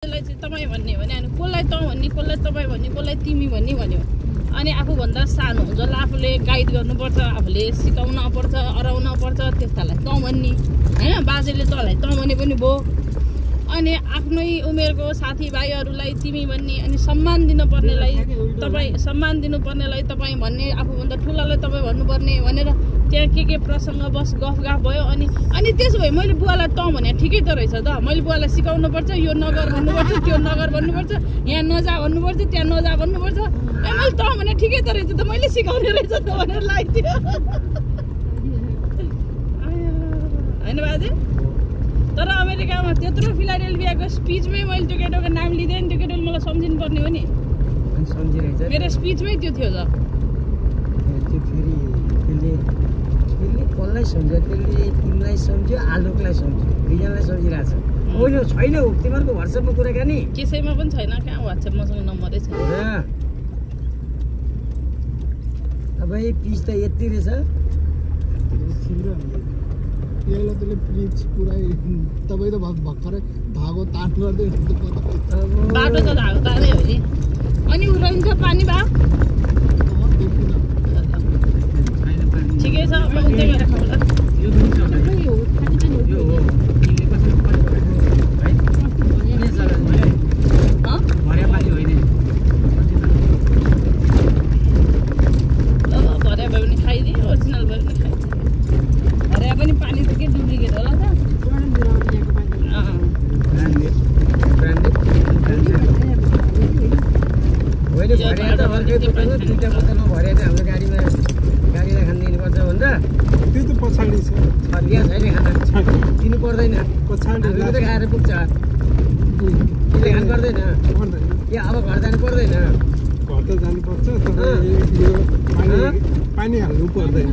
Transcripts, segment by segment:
तपाईँ भन्ने भने अनि कसलाई त भन्ने कसलाई तपाईँ भन्ने कसलाई तिमी भन्ने भन्यो अनि आफूभन्दा सानो जसलाई आफूले गाइड गर्नुपर्छ आफूले सिकाउन पर्छ अराउन पर्छ त्यस्तालाई त भन्ने होइन बाजेले तँलाई त भने पनि भयो अनि आफ्नै उमेरको साथीभाइहरूलाई तिमी भन्ने अनि सम्मान दिनुपर्नेलाई तपाईँ भन्ने आफूभन्दा ठुलालाई तपाईँ भन्नुपर्ने भनेर त्यहाँ के प्रसङ्ग बस गफ भयो अनि त्यसो भए मैले बुवालाई त भने ठिकै त रहेछ त मैले बुवालाई सिकाउनु पर्छ यो नगर भन्नुपर्छ त्यो नगर भन्नुपर्छ यहाँ नजा भन्नुपर्छ त्यहाँ नजा भन्नुपर्छ मैले त भने ठिकै त रहेछ त मैले सिकाउने रहेछ त भनेर लाग्थ्यो होइन बाजे तर अमेरिकामा त्यत्रो फिलाडेल्फियाको स्पिचमै मैले त्यो केटोको नाम लिँदैन त्यो केटोले मलाई सम्झिनु पर्ने हो नि मेरो स्पिचमै त्यो थियो त कसलाई सम्झ्यो त्यसले तिमीलाई सम्झ्यो आलोकलाई सम्झ्यो दुईजनालाई सम्झिरहेछ होइन छैन तिमीहरूको वाट्सएपमा कुराकानी कसैमा पनि छैन कहाँ वाट्सएप मसँग नम्बरै छैन तपाईँ पिच त यति रहेछ यसलाई त्यसले पिच पुरै तपाईँ त भर्खरै धागो तान गर्दै बाटो त धागो तानै हो नि अनि उ रहन्छ पानी भा ठिकै छ अब उतै गएर खाउँला भर्या भयो भने खाइदिए ओरिजिनल भयो भने खाइदिए भर्या पनि पानी त के डुप्लिकेट होला त हाम्रो गाडीलाई खान दिनुपर्छ भनेर त्यो त पछाडि छ छरिया छैन खाना दिनु पर्दैन पछाडि त खाएर पुग्छ त्यसले खानु पर्दैन ए अब घर जानु पर्दैन घर त जानुपर्छ तर यो पानी हाल्नु पर्दैन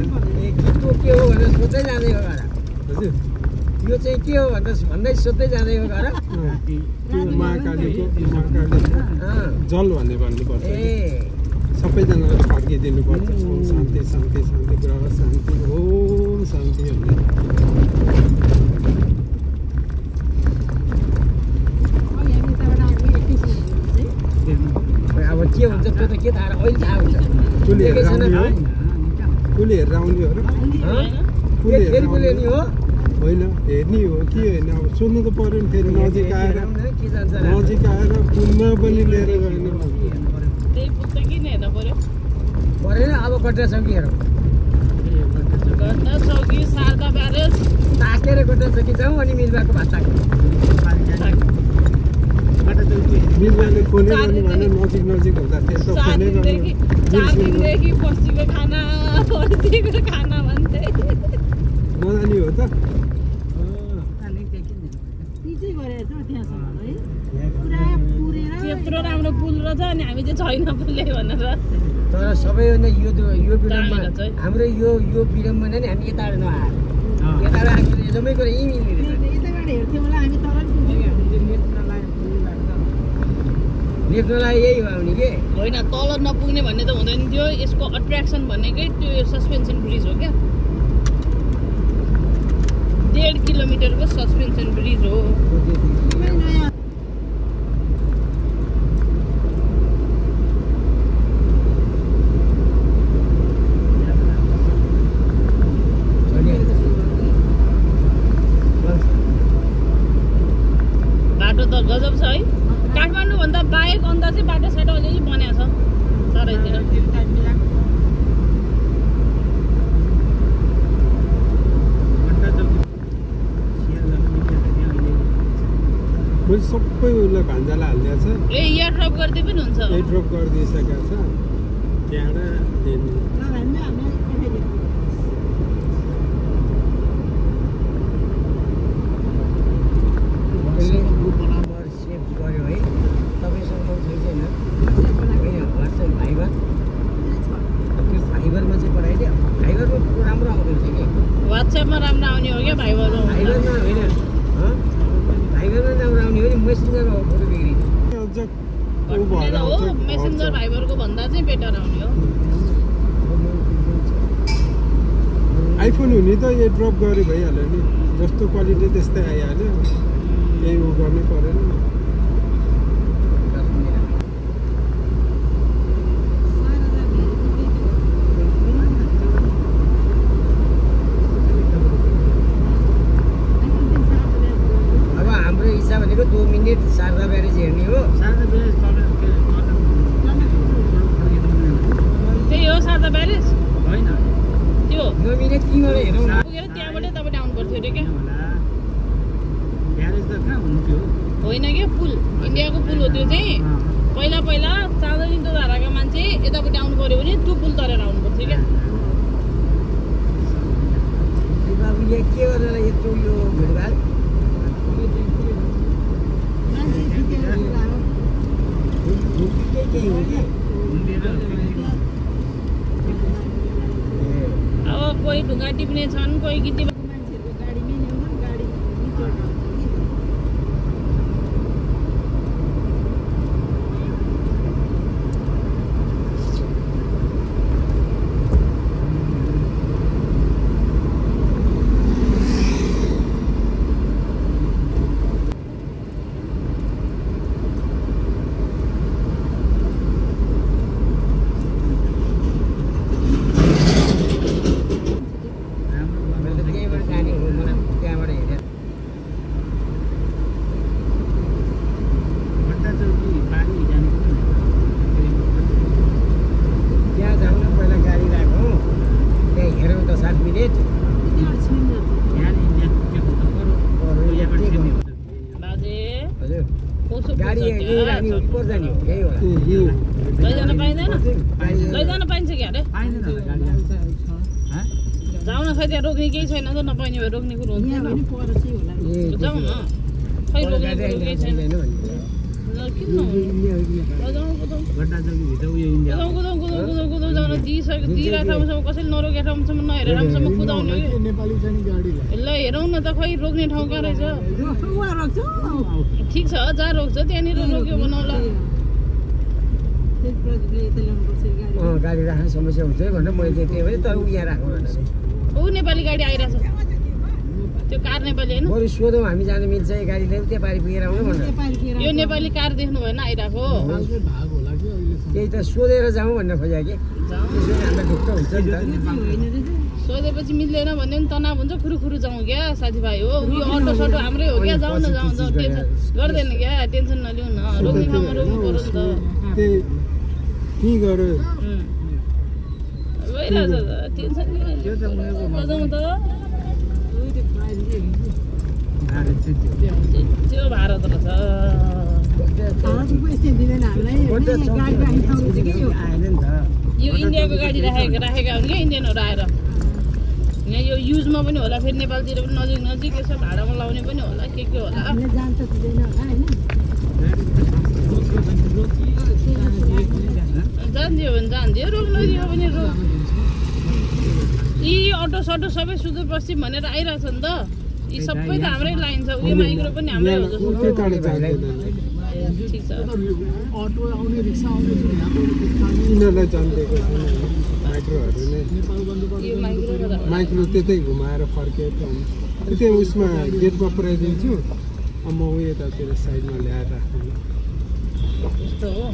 के हो भनेर सोच्दै जाँदै हो घर हजुर यो चाहिँ के हो भन्दै सोध्दै जाँदै हो घर त्यो महाकालीको जल भन्नुपर्छ सबैजनालाई फर्किदिनुपर्छ ओम शान्ति शान्ति शान्ति ग्रह शान्ति ओम शान्ति अब के हुन्छ त्यो त के थाहा अहिले थाहा हुन्छ कुली हेरेर आउने हो र फेरि बोल्ने हो होइन हेर्ने हो के होइन अब सोध्नु त पऱ्यो नि फेरि नजिक आएर पुनमा पनि लिएर गएन त्यही पुग्छ किन हेर्नु पर्यो परेन अब कट्टा चौकी हेरौँ घट्टा चौकी शारदा ब्यारेज ताकेर कट्टा चौकी जाउँ अनि मिलबाको भात मिलबाले खोले भने नजिक हुँदा त्यस्तो खोले 4 दिनदेखि पर्सीको खाना भन्थे नजाने हो त त्यत्रो राम्रो पुल रहेछ अनि हामी चाहिँ छैन पुलले भनेर तर सबैभन्दा यो विडम्बना हाम्रो यो विडम्बना नि हामी यताबाट नआएर यताबाट आएको जम्मै कुरा यहीँ लेख्नलाई यही भयो भने के होइन तल नपुग्ने भन्ने त हुँदैन थियो यसको अट्र्याक्सन भनेकै त्यो सस्पेन्सन ब्रिज हो क्या 1.5 किलोमिटरको सस्पेन्सन ब्रिज हो बाटो त गजब छ है काठमाडौँ भन्दा बाहेक अन्त चाहिँ बाटो साटो अलिअलि बनाएको छ चारैतिर मैले सबै उसलाई भान्जालाई हालिदिएको छ ए यहाँ ड्रप गर्दै पनि हुन्छ ड्रप गरिदिइसकेको छ त्यहाँबाट सेभ गर्यो है तपाईँसँग छैन वाट्सएप भाइबर त्यो भाइबरमा चाहिँ पठाइदियो भाइबरमा राम्रो आउँदैछ कि वाट्सएपमा राम्रो आउने हो क्या भाइबरमा होइन भाइबरमा राम्रो आउने हो नि मेसेन्जरमा फोटो बिग्री हो मेसेन्जर भाइबरको भन्दा चाहिँ बेटर आउने हो आइफोन हुने त यो ड्रप गरे भइहाल्यो नि जस्तो क्वालिटी त्यस्तै आइहाल्यो केही उ गर्नै परेन शारदा ब्यारेज हेर्ने हो त्यही हो शारदा ब्यारेज होइन त्यो नमिने तीबाट हेरौँ न पुगेर त्यहाँबाटै तपाईँ आउनु पर्थ्यो अरे क्या ब्यारेज त कहाँ हुन्थ्यो होइन क्या पुल इन्डियाको पुल हो त्यो चाहिँ पहिला पहिला चाँदनी धाराका मान्छे यतापट्टि आउनु पर्यो भने त्यो पुल तरेर आउनु पर्थ्यो क्या बाबु यहाँ के गरेर यत्रो यो भेटभाड केही हो कि अब कोही ढुङ्गा टिप्ने छन् कोही गिटी लैजान पाइँदैन लैजान पाइन्छ कि अरे जाउँ न खै त्यहाँ रोक्ने केही छैन त नपाइने भए रोक्ने कुरो हुन्छ जाउँ न खै रोक्ने कुरो केही छैन किन कुदाउँ जाउन दिइरहेको ठाउँसम्म कसैले नरोकेको ठाउँसम्म नहेरेर ठाउँसम्म कुदाउने ल हेरौँ न त खै रोक्ने ठाउँ कहाँ रहेछ ठिक छ जहाँ रोक्छ त्यहाँनिर रोक्यो बनाउला गाडी राख्ने समस्या हुन्छ है भनेर मैले त्यही भने तर ऊ यहाँ राखौँ भनेर ऊ नेपाली गाडी आइरहेछ त्यो कार नेपाली होइन बरु सोधौँ हामी जानु मिल्छ यो गाडी ल्याउँ त्यो पारि पुगेर आउनु भनेर यो नेपाली कार देख्नु भएन आइरहेको त्यही त सोधेर जाउँ भन्न खोजेँ कि हामीलाई ढुक्क हुन्छ नि त सोधेपछि मिल्दैन भन्यो भने तनाव हुन्छ खुरुखुरु जाउँ क्या साथीभाइ हो उयो अटो सटो हाम्रै हो क्या जाउँ न टेन्सन गर्दैन क्या टेन्सन नलिउँ न रोक्ने ठाउँमा रोक्नु पर्यो नि त गइरहेछ त टेन्सन जाउँ त त्यो भारत रहेछ यो इन्डियाको गाडी राखेका हुन् क्या इन्डियनहरू आएर यहाँ यो युजमा पनि होला फेरि नेपालतिर पनि नजिक नजिक यसो भाडामा लाउने पनि होला के होला जान्थ्यो भने जान्थ्यो रोक्नु पनि रोक यी अटो सटो सबै सुदूरपश्चिम भनेर आइरहेछ नि त यी सबै त हाम्रै लाइन छ उयो माइक्रो पनि हाम्रै हो जस्तो ठिक छ माइक्रो त्यतै घुमाएर फर्केर त्यो उसमा गेटमा पुऱ्याइदिन्छु म ऊ यतातिर साइडमा ल्याएर राख्छु यस्तो हो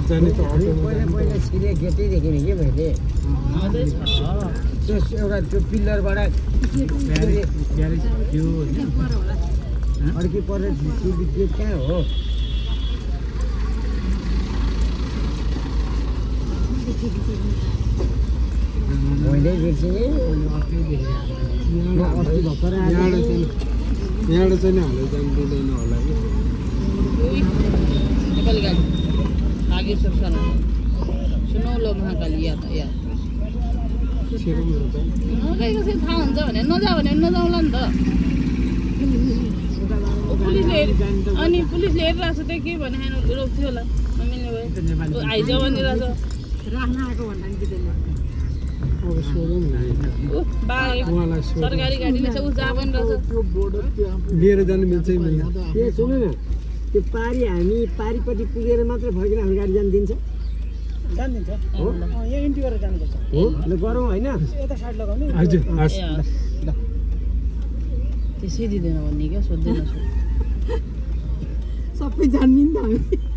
जाने त पहिला छिरे गेटै देखेँ कि मैले त्यो एउटा त्यो पिल्लरबाट अड्की परेर गेट कहाँ हो मैले बिर्सिएँ यहाँबाट चाहिँ नि हामीलाई जानु दिँदैन होला कि नेपाली गाडी नागेश्वर सर सुनौलो महाकाली याद कसै थाहा हुन्छ भने नजाऊ भने नजाउँला नि त पुलिसले अनि पुलिसले हेरिरहेको छ त्यही के भने रोक्थ्यो होला नमिल्ने भयो आइज भनिरहेछ सरकारी गाडीले चाहिँ ऊ जा भनिरहेछ लिएर जानु मिल्छ त्यो सुन न त्यो पारि हामी पारिपट्टि पुगेर मात्रै फर्केर हाम्रो गाडी जानु दिन्छ जानिन्छ हो यहाँ इन्ट्री गरेर जानुपर्छ हो ल गरौँ होइन यता साइड लगाउने हजुर त्यसै दिँदैन भन्ने क्या सोध्दैन सबै जान्दिन त हामी